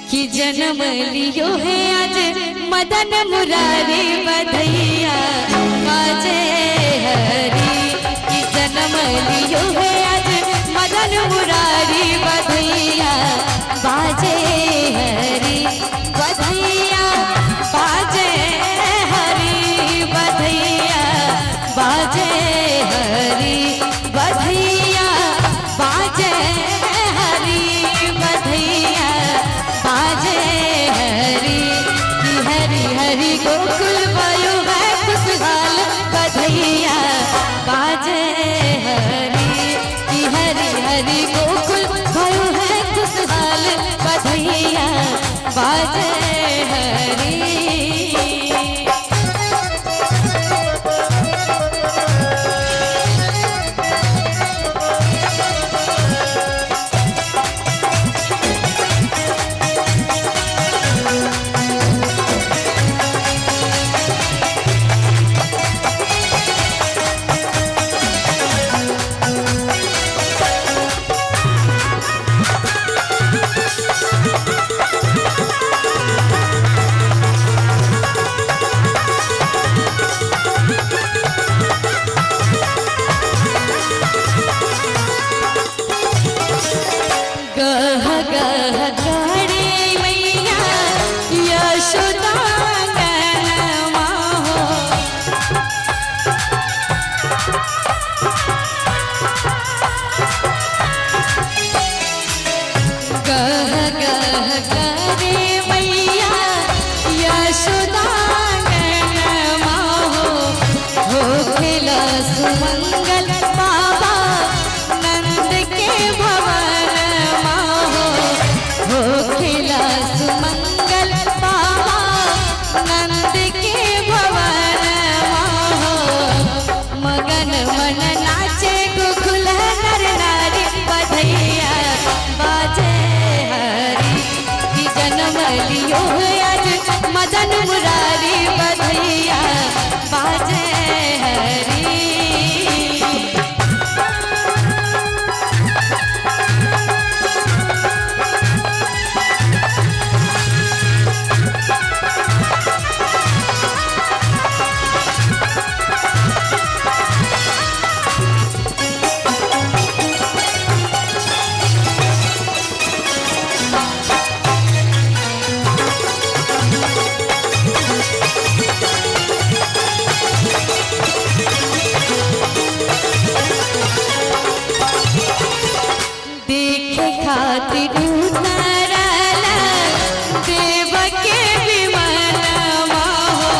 कि जन्म लियो है आज मदन मुरारी बधैया बाजे हरी। कि जन्म लियो है आज मदन मुरारी बधैया बाजे हरी। बधैया बाजे हरी, बधैया बाजे हरी, बधैया बाजे हरी, बधैया बाजे हरी। कि हरी हरी गोकुल भयो है खुशहाल बधैया बाजे हरी। कि हरी हरी गोकुल भयो है खुशहाल बधैया बाजे हरी। गह गह गाड़े मैया यशोदा गनमा हो। गह गह गाड़े मैया यशोदा गनमा हो खेला सुमंगल बाबा नंद के भवन हो खिला सुमंगल बाबा नंद के भवन हो। मगन मन नाचे गोकुल नर नारी बधैया बाजे हरी। कि जन्म लियो आज मदन मुरारी बधैया बाजे हरी। देखे खातिर उतरल देव के विमानवा हो।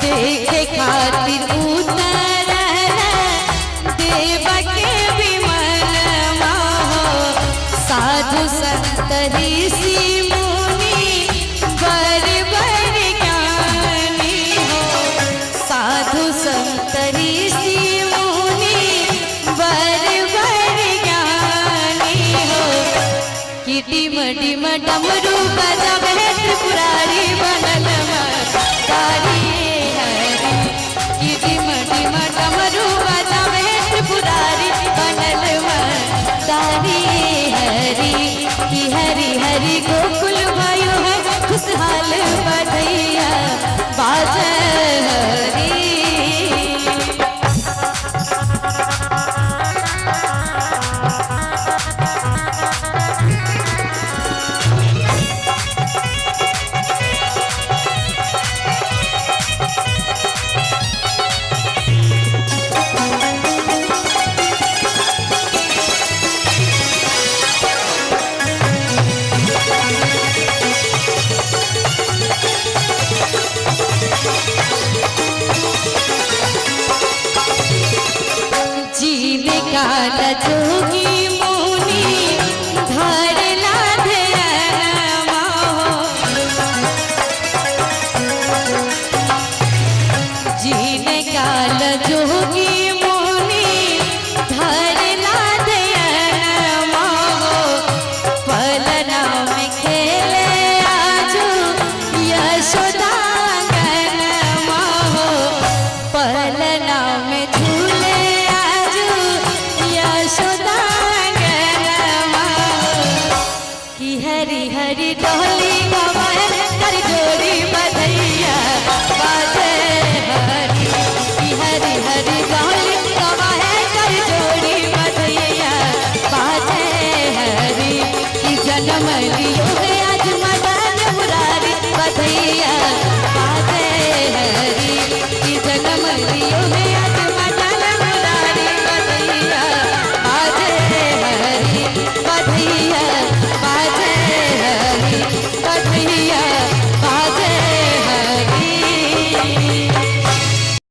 देखे खातिर उतरल देव के विमानवा हो। साधु संत ऋषि मुनि बर बर ज्ञानी हो। साधु संत ऋषि मुनि बर बर ज्ञानी हो। कि डिम डिम डमरू बजावे त्रिपुरारी बनल मदारी हरी। कि डिम डिम डमरू बजावे त्रिपुरारी बनल मदारी हरी। कि हरी हरी गोकुल